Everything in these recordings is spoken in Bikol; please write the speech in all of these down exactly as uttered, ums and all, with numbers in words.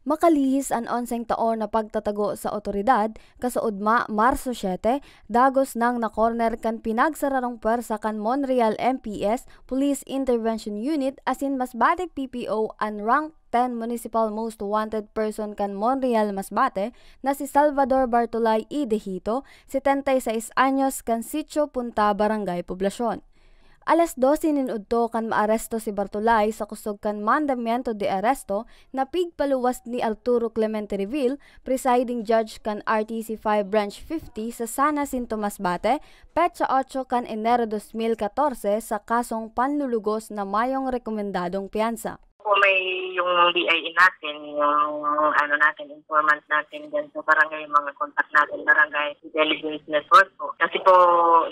Makalihis an onseng taon na pagtatago sa otoridad, kasaudma, Marso siete, dagos nang na-corner kan pinagsararong pwersa kan Monreal M P S, Police Intervention Unit asin Masbate P P O an rank ten Municipal Most Wanted Person kan Monreal, Masbate na si Salvador Bartolay Idehito, setenta y seis anyos, kan Sitio Punta, Barangay Poblacion. Alas dose nin udto kan maaresto si Bartolay sa kusog kan mandamiento de aresto na pigpaluwas ni Arturo Clemente Revil, presiding judge kan R T C five Branch fifty sa Sana Sinto, Masbate, petsa otso kan Enero dos mil katorse sa kasong panlulugos na mayong rekomendadong piyansa. Po, may yung B I A natin, yung ano natin, informant natin dyan sa barangay, yung mga contact natin, barangay intelligence network po. Kasi po,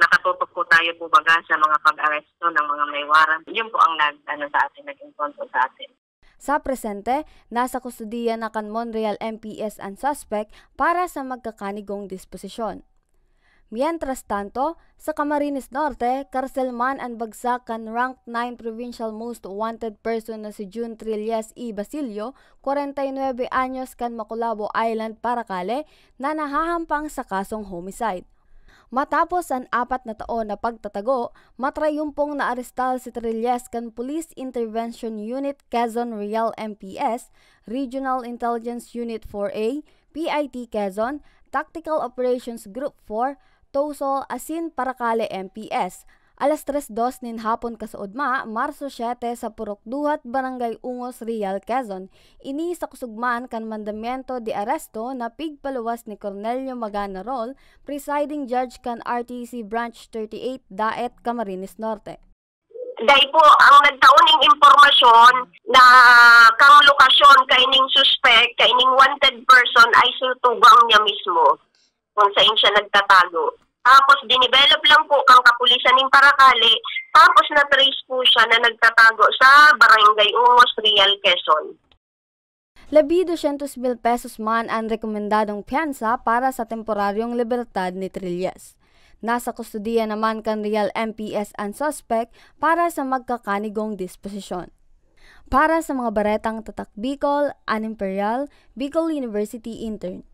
nakatutok po tayo po baga sa mga pag-aresto ng mga may warrant. Yun po ang nag, ano, sa atin, nag-encounter sa atin. Sa presente, nasa kustodiya na kan Monreal M P S an suspect para sa magkakanigong disposisyon. Mientras tanto, sa Camarines Norte, karsel man an bagsak kan rank nine Provincial Most Wanted Person na si Jun Trilles y Basilio, kwarenta y nuebe anyos, kan Macolabo Island, Paracale, na nahahampang sa kasong homicide. Matapos an apat na taon na pagtatago, matrayumpong naarestar si Trilles kan Police Intervention Unit Quezon Real M P S, Regional Intelligence Unit four A, P I T Quezon, Tactical Operations Group four, TOSOL asin Paracale M P S. Alas tres dos nin hapon kasaudma, Marso siete, sa Purok Duhat, Barangay Ungos, Real, Quezon. Ini sa kusog man kan mandamiento de aresto na pigpaluwas ni Cornelio Magana Rol, presiding judge kan R T C Branch thirty-eight, Daet, Camarines Norte. Dai po, ang nagtao ning impormasyon na kang lokasyon kaining suspect, kaining wanted person ay sa tugang niya mismo kung saan siya nagtatago. Tapos, dinevelop lang po kang kapulisan nin Paracale, tapos na-trace po siya na nagtatago sa Barangay Ungos, Real, Quezon. Labi dosyentos mil pesos man an rekomendadong piyansa para sa temporaryong libertad ni Trilles. Nasa kustodiya naman kan Real M P S an suspect para sa magkakanigong disposisyon. Para sa mga baretang Tatak Bicol, An Imperial, Bicol University Intern.